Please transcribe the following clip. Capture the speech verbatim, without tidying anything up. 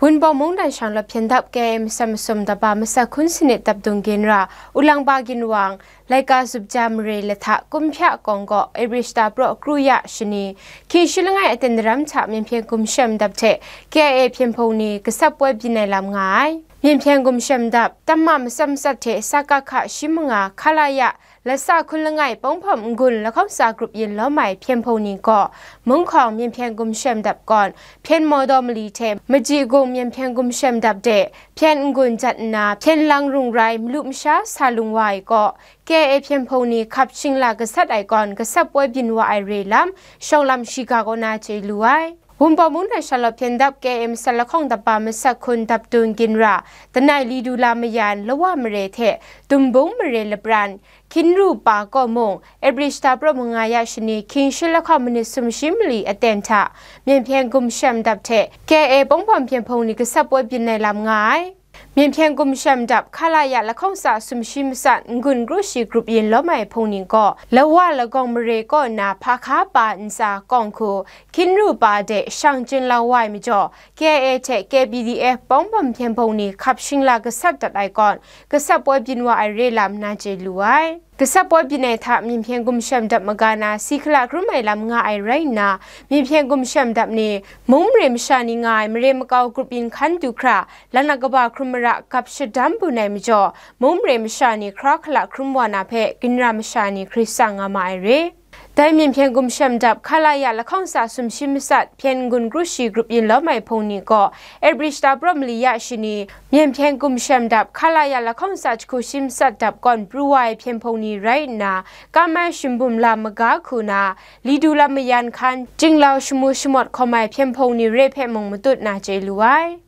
Wunpawng mungdan shanglawt hpyen dap K I A masam masum dap ba masat hkun sanit dap dung ginra, Ulangba ginwang, laika zup ja mare lahta kumhpya kawng gaw April shata praw kru ya shani, hkying shi langai aten daram hta Myen Hpyen Gumshem Dap hte K I A hpyen hpung ni gasat poi byin ai lam nga ai. Myen Hpyen Gumshem Dap, tamma matsat matsat hte S K K shi manga, Khalaya, lasa hkun langai, Pawng Hpawm N-gun lahkawng tsa grup yin lawm ai hpyen hpung ni gaw, Munghkawng Myen Hpyen Gumshem Dap kawn, Hpyen Mawdaw mali hte Maji Gung Myen Hpyen Gumshem Dap de Hpyen N-gun jat nna, Hpyen lang rung rai malu masha sa lung wa ai kaw, K I A hpyen hpung ni hkap shingla gasat ai kawn, gasat poi byin wa ai re lam, shawng lam shiga kaw na chye lu ai. Wunpawng mungdan shanglawt hpyen dap K I A masat lahkawng dap ba masat hkun dap dung ginra, Danai Lidu Lamayan, Lawa mare hte Dumbung mare lapran, Hkinru Pa kaw mung, April shata praw manga ya shani, hkying shi lahkawng minit sumshi mali aten hta, Myen Hpyen Gumshem Dap hte K I A Pawng Hpawm hpyen hpung ni gasat poi byin ai lam nga ai. Myen Hpyen Gumshem Dap, Khalaya lahkawng tsa sumshi matsat, N-gun kru shi grup yin lawm ai hpung ni gaw, Lawa Lagawng mare kaw na Hpahka Pa ntsa kawng hku, Hkinru Pa de shang chyinlau wa ai majaw, K I A hte K P D F Pawng Hpawm hpyen hpung ni hkap shingla gasat dat ai kawn, gasat poi byin wa ai re lam na chye lu ai. Gasat poi byin ai hta Myen Hpyen Gumshem Dap maga na si hkala hkrum ai lam nga ai rai nna, Myen Hpyen Gumshem Dap ni mung mare masha ni nga ai mare makau grup yin hkan du hkra, lanat kaba hkrum mara gap shadam bun ai majaw, mung mare masha ni hkra hkala hkrum wa na hpe ginra masha ni hkrit tsang nga ma ai re. Dai Myen Hpyen Gumshem Dap, Khalaya lahkawng tsa sumshi matsat, Hpyen N-gun kru shi grup yin lawm ai hpung ni gaw, April shata praw mali ya shani, Myen Hpyen Gumshem Dap, Khalaya lahkawng tsa jahku shi matsat dap kawn pru wa ai hpyen hpung ni rai nna, Kamai Shimbum Lam maga hku na, Lidu Lamayan hkan, Chinglau Shamu Shamawt hkawm ai hpyen hpung ni re hpe mung matut na chye lu ai.